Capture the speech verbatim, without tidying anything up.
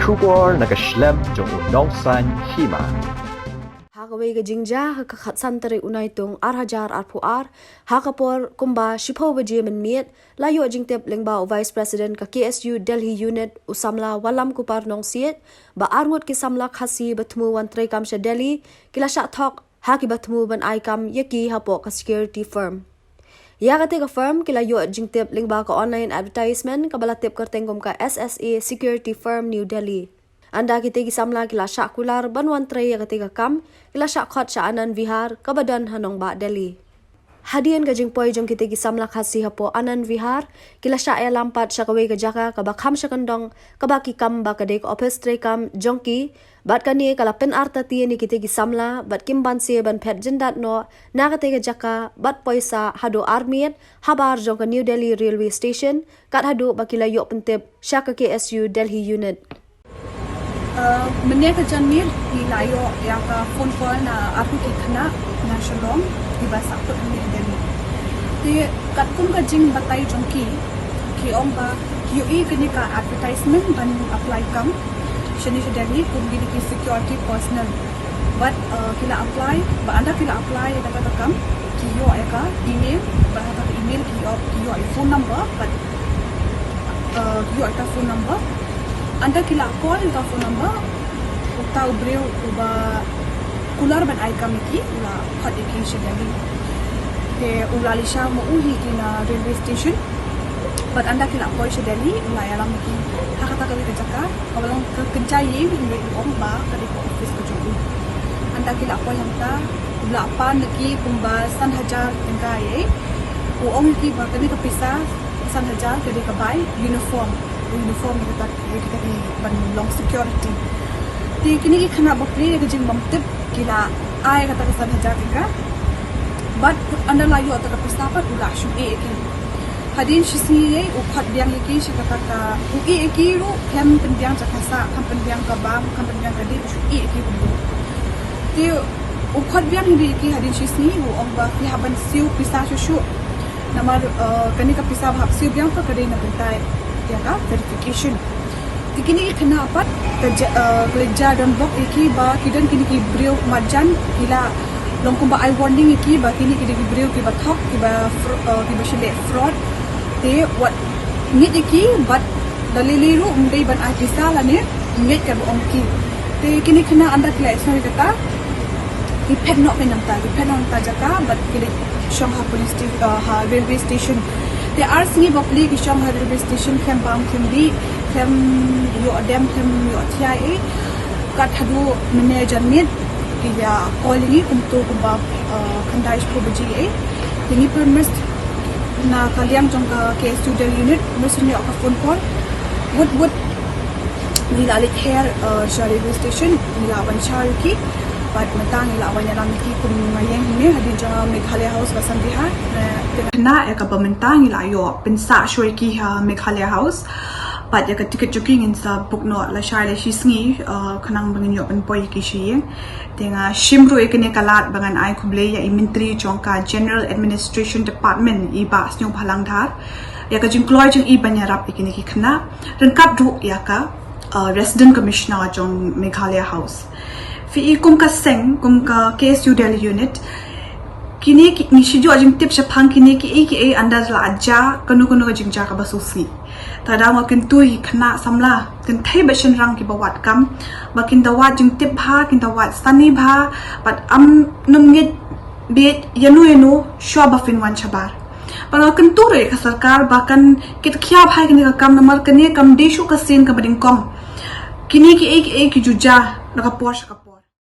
Khubor na ka shlem jong u Nongsaiñ Hima. Ha kawei ka jingjia ha ka khatsan tarik u Naitung ar hajar arphew ar, ha ka por kumba shiphew baje mynmiet, la ïoh jingtip lyngba u Vice President ka K S U Delhi Unit, u samla Wallamkupar Nongsiej, ba arngut ki samla Khasi ba thmu wan treikam sha Delhi ki la shah thok ha kiba thmu ban ai kam ïa ki hapoh ka security firm. Ïa kata ka firm ki la ïoh jingtip lyngba ka online advertisement kaba la tip kyrteng kum ka S S A Security Firm New Delhi. Ynda kita ki samla ki la shah kular ban wan trei ïa kata ka kam, ki la shah khot sha Anand Vihar kaba don ha nongbah Delhi. Hadien ka jingpoi jong kita ki samla Khasi hapoh Anand Vihar, ki la shah ïalam pat sha kawei ka jaka kaba kham sha kyndong, kaba ki kam ba ka dei ka ophis treikam jong ki, bad kane ka la pynartatien ïa kita ki samla bad kim banse ban phet jyndat noh na kata ka jaka bad poisa haduh ar miet habar jong ka New Delhi Railway Station, kat haduh ba ki la ïoh pyntip sha ka K S U Delhi Unit. Uh, mynne ka janmiet ngi la ïoh ïa ka phone call na arngut ki khynnah na Shillong kiba sah kut mynne ha Delhi. Te katkum ka jingbatai jong ki, ki ong ba ki ïohi kane ka advertisement ban apply kam shane sha Delhi kum kine ki security personnel. Bad uh, ki la apply, bad ynda ki la apply ïa kata ka kam, ki ïoh ïa ka email, bad ha kata ka email ki ïoh, ki ïoh ïa phone number, bad uh, ki ïoh ïa ka phone number. Ynda ki la call ïa ka phone number, uta u briew uba kular ban ai kam ïa ki u la khot ïa ki sha Delhi. Te u la leit sha ma u hi ki na railway station. Bad ynda ki la poi sha Delhi u la ïalam ïa ki ha kata kawei ka jaka kaba long ka kynja ïing, hynrei u ong ba ka dei ka office ka jong u. Ynda ki la poi hangta u la pan ïa ki kumba san hajar tyngka ïa. U ong ïa ki ba kane ka pisa san hajar ka dei ka bai uniform. Uniform ïa kita, ïa kita ki ban long security. Te kine ki khynnah ba plie ïa ka jingbymtip ki la ai kata ka san hajar tyngka. Bad ynda la ïoh kata ka pisa pat u la shu ïeh ïa ki. Hadien shisngi ïa u khot biang ïa ki sha kata ka, u ïeh ïa ki ruh khlem pynbiang jaka sah, khlem pynbiang ka bam, khlem pynbiang ka dih, u shu ïeh ïa ki kumno. Te u khot biang ïa ki hadien shisngi u ong ba phi hap ban siew pisa shuh shuh. Namar uh, kane ka pisa ba hap siew biang pat ka dei na bynta ïa ka verification. Te kine ki khynnah pat ka ja, uh, ka la jia donbok ïa ki ba ki don kine ki briew marjan ki la long kumba ai warning ïa ki ba kine ki dei ki briew kiba thok, kiba fr-, uh, kiba shu leh fraud. Te wat ngeit ïa ki bad da lei lei ruh ym dei ban ai pisa lane ngeit kaba ong ki. Te kine ki khynnah ynda ki la ïohsngew ïa kata ki phet noh kein na bynta, ki phet noh na bynta jaka bad ki leit shong ha police sta-, uh, ha railway station. Te ar sngi ba plie ki shong ha railway station khlem bam khlem dih, khlem ïoh dem khlem ïoh thiah ei. Kat haduh mynne janmiet ki ïa call ïa ngi kumto kumba uh, khyndai shiphew baje ei. Te ngi pyrmit na ka liang jong ka K S U Delhi unit, pyrmit ïoh ka phone call. Wut wut ngi la leit her uh, sha railway station, ngi la wan shaw ïa ki. Bad mynta ngi la wan ïalam ïa ki kum nga ïeng hangne hadien jong Meghalaya House Vasant Vihar. Te na ïa kaba mynta ngi la ïoh pynsah shuwa ïa ki ha Meghalaya House. Bad ïa ka tiket jong ki ngin sa book noh lashai lashisngi uh, khnang ba ngin ïoh pynpoi ïa ki sha ïing. Te nga shim ruh ïa kane ka lad ba ngan ai khublei ïa i Myntri jong ka General Administration Department i Bah Sniawbhalang Dhar ïa ka jingkloi jong i ban ïarap ïa kine ki khynnah. Ryngkat ruh ïa ka uh, Resident Commissioner jong Meghalaya House. Phi i kum ka seng, kum ka K S U Delhi unit, kine ki, ngi shu ïoh jingtip shaphang kine kiei kiei ynda la jia kano kano ka jingjia kaba sngewsih. Te da nga kyntu ïa ki khynnah samla kynthei bad shynrang kiba wad kam ba kin da wad jingtip bha, kin da wad sani bha, bad ym nym ngeit bieit ïano ïano shuwa ba phin wan shabar. Bad nga kyntu ruh ïa ka sorkar ba kan kit khia bha ïa kane ka kam namar kane kam dei shuh ka sien kaba nyngkong. Kine kiei kiei ki ju jia na ka por sha ka por.